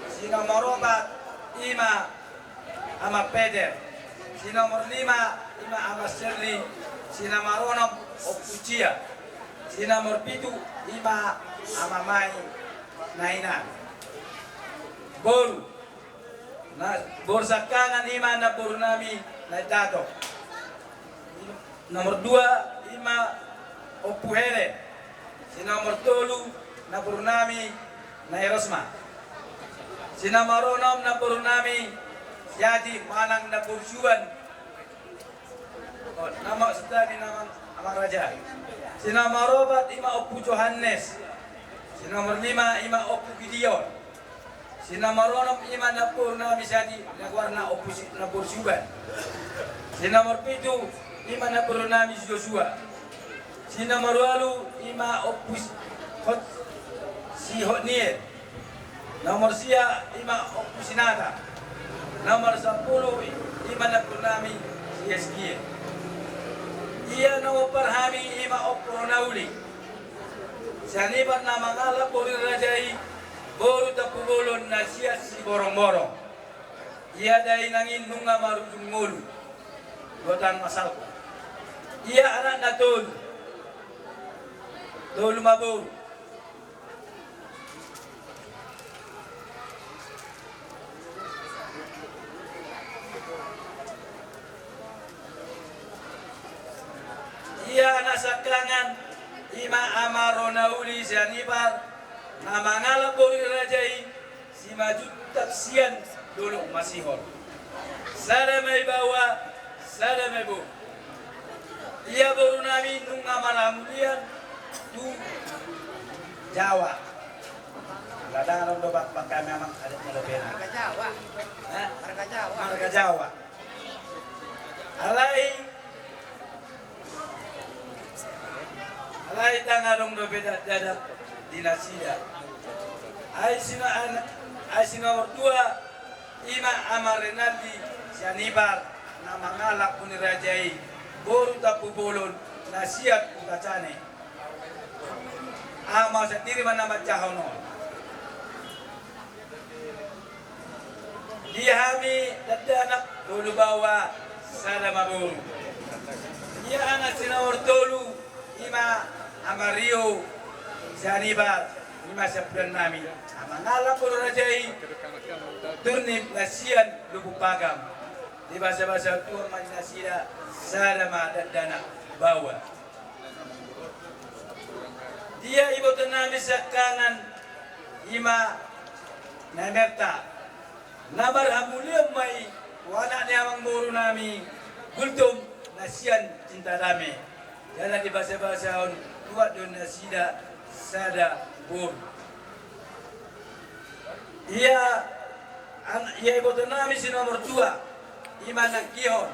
si nomor opat i ma Ama Peter, si nomor lima i ma Ama Serli, si nomor onom Ompu Cia, si nomor pitu i ma Ama Mai Naina. Boru, na boru siangkangan i ma namborunami Naindatok. Nomor dua i ma Ompu Hele. Si nomor tolu namborunami Nai Rosma. Si nomor onom namborunami Siadi manang namboru Suan. Oh, nama sedani nama Amang raja. Si nomor opat ima Ompu Johannes. Si nomor lima ima Ompu Gideon. Si nomor onom ima namboru nami sadi, na goarna Ompu si, namboru Siuban. Si nomor pitu ima namboru nami si Josua. Si nomor ualu ima Ompu si, Hot, si Hotniel. Nomor sia ima Ompu Sinata. Nomor sampulu ima namboru nami si Eskiel. Ia na pomparan hami ima Ompu Ronauli. Sian Ibar na mangalap boru ni raja i, boru Tampubolon na sian Siborongborong. Ia dainang i nunga marujung ngolu. Dua taon na salpu. Ia anakna tolu. Tolu ma boru. Ia na siangkangan ima Ama Ronauli sian Ibar, na mangalap boru ni raja i, Simanjuntak sian Dolok Masihol. Sada ma i baoa, sada ma i boru. Ia boru nami nunga marhamulian tu Jawa. Ladangan on do bak-, bak hami amang adat na dope na. Marga Jawa. Hah? Marga Jawa. Marga Jawa. Alai, alai ndang adong dope dakdanak di nasida. Ai si no-, an-, ai si nomor dua ima Ama Renaldi sian Ibar na mangalap boru ni raja i, boru Tampubolon na sian Hutacane. Ama sandiri ma na manjahahon on. Di hami dakdanak tolu baoa, sada ma boru. Ia anak si nomor tolu ima Ama Rio sian Ibar, ima siampudan nami. Na mangalap boru ni raja i, Turnip na sian Lubuk Pagam. Dibasabasa Tuhan ma di nasida, sada ma dakdanak baoa. Ia iboto nami siangkangan ima Nemerta. Na marhamulian ma i tu anak ni amangboru nami Gultom na sian Cintadame. Jala dibasabasahon tuat do nasida sada boru. Ia an-, ia iboto nami si nomor dua ima Nangkihon.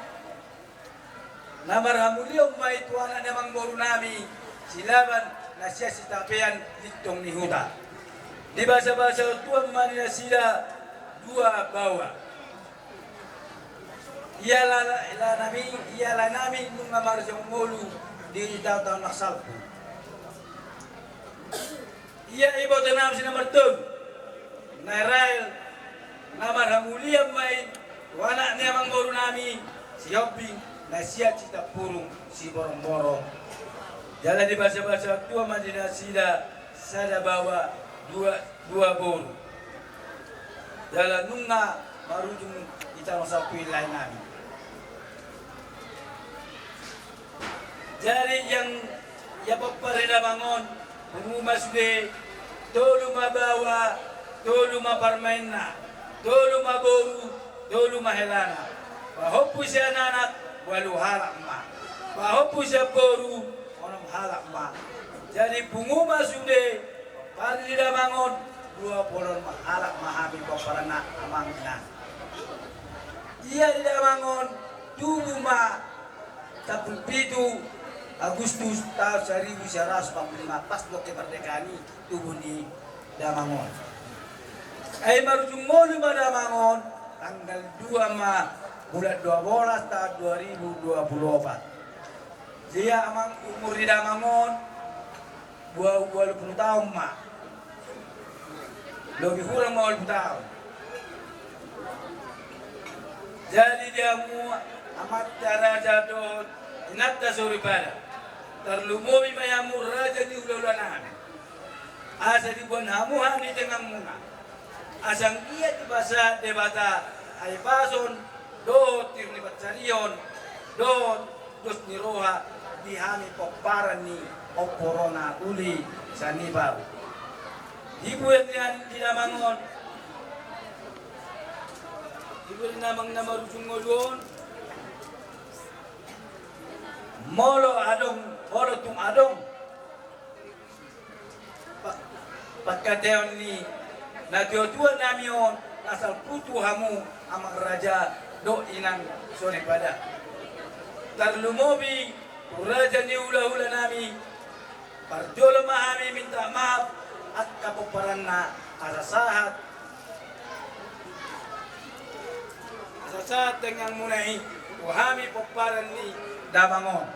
Na marhamulian ma i tu anak ni amangboru nami si Laban na sian Sitapean Lintong ni Huta. Dibasabasa Tuhan ma di nasida dua baoa. Ia la, la, la nami, ia la nami nunga marujung ngolu di taon-taon na salpu. Ia iboto nami si nomor tolu, Nairael, na marhamulian ma i tu anak ni amangboru nami Sihombing na sian Sitampurung Siborongborong. Jala dibasabasa Tuhan ma di nasida sada baoa dua, dua boru. Jala nunga marujung di taon na salpu i lae nami. Jadi yang ia pomparan ni damang on, pungu ma sude, tolu ma baoa, tolu ma parumaenna, tolu ma boru, tolu ma helana. Pahompu sian anak, ualu halak ma. Pahompu sian boru, onom halak ma. Jadi pungu ma sude, pomparan ni damang on, dua pulu onom halak ma hami pomparanna amang inang. Ia di damang on, tubu ma sampulu pitu Agustus taon saribu sia ratus opat pulu lima, pas dohot kemerdekaan i tubu ni damang on. Ai marujung ngolu ma damang on tanggal dua ma bulan dua belas taon dua ribu dua pulu opat. Jadi amang, umur ni damang on dua, ualu pulu taon ma. Lobi hurang ma ualu pulu taon. Jadi di hamu amanta raja dohot inanta soripada, tarlumobi ma i hamu raja ni hulahula nami. Asa diboan hamu hami di tengahmuna. Asa anggiat dipasahat Debata hahipason dohot tir ni pansarion dohot dos ni roha di hami pomparan ni Ompu Ronauli sian Ibar. Dibuat ni an-, di damang on, dibuat ni damang na marujung ngolu on. Molo adong Molo tung adong pa-, pangkataion ni natuatua nami on na salpu tu hamu amang raja dohot inang soripada. Tarlumobi tu raja ni hulahula nami, parjolo ma hami minta maaf angka pomparanna asa sahat, asa sahat dengganmuna i tu hami pomparan ni damang on.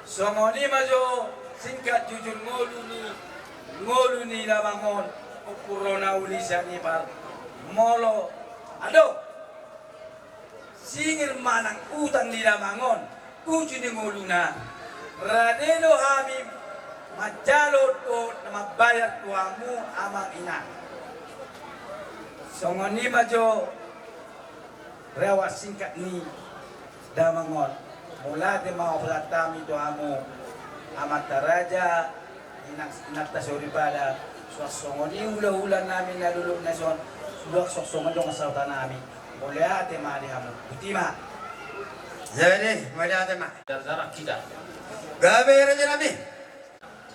Songon i ma jo singkat jujur ngolu ni, ngolu ni damang on, ompung ro na uli sian Ipar. Molo adong singir manang utang ni damang on, uju ni ngoluna, rade do hami manjalo dohot mambayar tu hamu amang inang. Songon i ma jo rewas singkat ni damang on. Mauliate ma hupasahat hami tu hamu amanta raja, inang, inanta soripada, suang songon i hulahula nami na dolok na son, suang songon i dongan sahuta nami. Mauliate ma di hamu. Botima. Jadi, mauliate ma. Jarjarak kita. Gabe raja nami.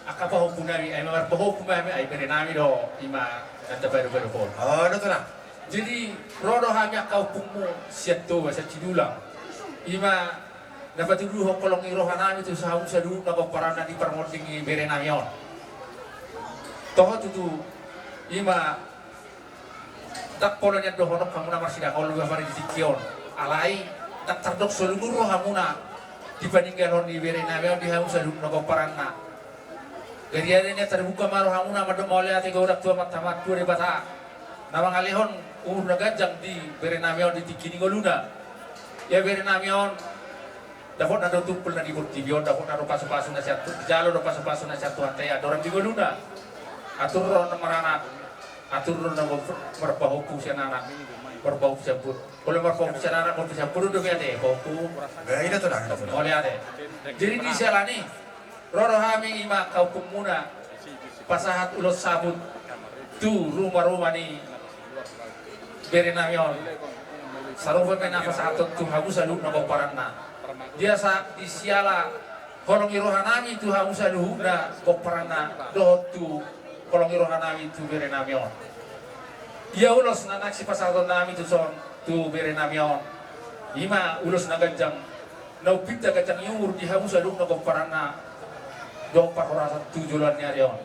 Angka pahompu nami, ai marpahompu ma hami, ai bere nami do, ima nanda baru-baru pol. Oh, do tulang. Jadi, ro do hami angka ompungmu, sian Toba, sian Sidulang. Ima na patuduhon holong ni roha nami tu hamu saluhutna pomparanna di parmonding ni bere nami on. Toho tutu, ima Ndang pola nian dohonon hamuna marsidangol luar di tingki on. Alai ndang tardok so lungun rohamuna di paninggalhon ni bere nami on di hamu saluhutna pomparanna. Gariada nian tarbuka ma rohamuna mandok mauliate godang tu Amanta Martua Debata na mangalehon umur na ganjang di bere nami on di tingki ni ngoluna. Ia bere nami on, dapotna do tumpulna di portibi on, dapotna do pasu-pasu na sian Tuhan, dijalo do pasu-pasu na sian Tuhanta i andorang di ngoluna. Atur do na maranak, atur do na marpahompu sian anak, marpahompu sian boru. Molo marpahompu sian anak, marpahompu sian boru do be ate, pahompu. Mauliate. Jadi di siala ni i, ro do hami ima angka ompungmuna pasahat ulos saput tu ruma-ruma ni bere nami on. Sarupa pe na pasahaton tu hamu saluhutna pomparanna. Di asa di siala holong ni roha nami tu hamu saluhutna pomparanna dohot tu holong ni roha nami tu bere nami on. Ia ulos na naeng sipasahaton nami tu son tu bere nami on, ima ulos na ganjang, na umpinta ganjang ni umur di hamu saluhutna pomparanna dohot parhorasan tu joloan ni ari on.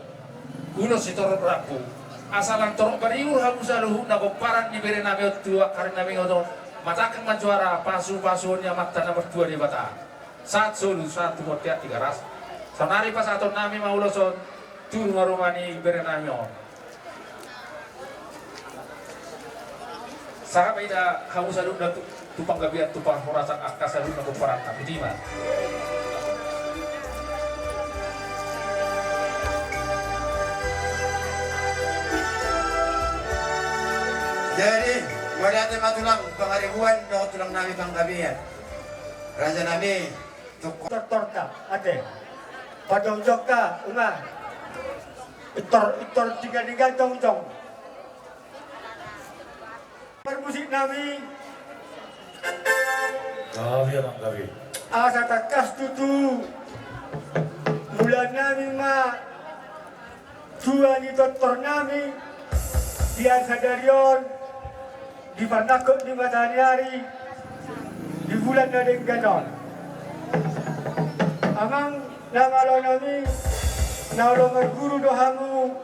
Ulos sitorop rambu, asa lam torop bariur hamu saluhutna pomparan ni bere nami on tu angka ari na ingot on, matangkang manjuara pasu-pasuon ni Amanta na martua Debata. Sahat solu, sahat tu bontean Tigaras. Saonari pasahaton nami ma ulos on tu ruma-ruma ni bere nami on. Sahat ma hita hamu saluhutna tu, tu panggabean, tu parhorasan angka saluhutna pomparanna. Botima. Jadi, mauliate ma tulang pangaribuan dohot tulang nami panggabean. Raja nami, tortorta ate. Pajongjongka, unang. Itor, itor, tiga-tiga jongjong. Parmusik nami. Gabe, amang, gabe. Asa tangkas tutu. Mula nami ma. Tua ni tortor nami di ari sadari on, di parnangkok ni mataniari, di bulan na denggan on. Amang na malo nami, na olo marguru do hamu,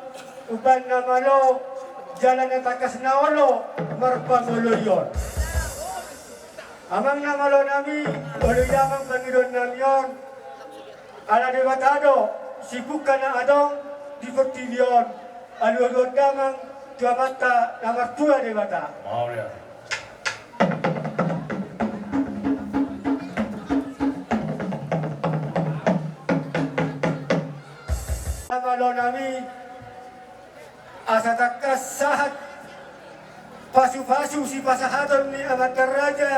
umbahen na malo, jala na tangkas na olo marpangoloion. Amang na malo nami, olo i damang pangidoan nami on, ala Debata do sipungka na adong di portibi on, alualuhon damang tu Amanta na martua Debata. Mauliate. Na malo nami, asa tangkas sahat pasupasu sipasahaton ni amanta raja,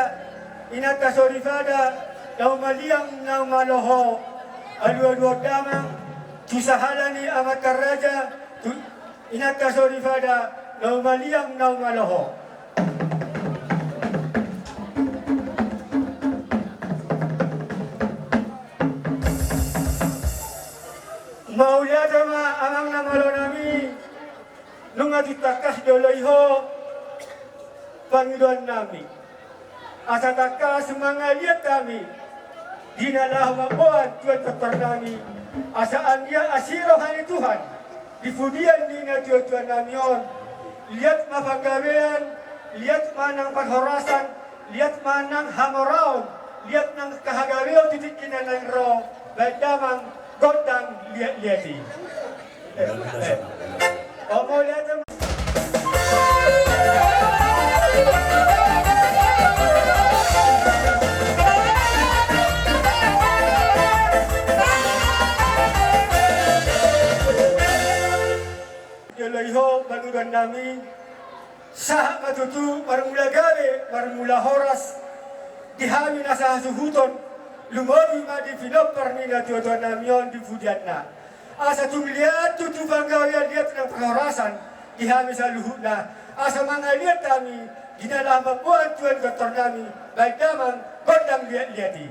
inanta soripada, na umaliang na umaloho, alualuhon damang tu sahala ni amanta raja, tu inanta soripada, na umaliang na umaloho. Tung tangkas dioloi ho pangidoan nami, asa tangkas mangaliat hami di na laho mamboan tu tortor nami, asa anggiat asi roha ni Tuhan di pudian ni natuatua nami on. Liat ma panggabean, liat ma nang parhorasan, liat ma nang hamoraon, liat nang hagabeon di tingki na naeng ro, baen damang gondang liatliat i. Omo liat ma. Dioloi ho pangidoan nami, sahat ma tutu marmula gabe, marmula horas di hami na sahasuhuton, lumobi ma di pinompar ni natuatua nami on di pudianna. Asa tung liat tutu panggabean, liat nang parhorasan di hami saluhutna, asa mangaliat hami di na laho mamboan tu tortor nami, baen damang gondang liatliat i.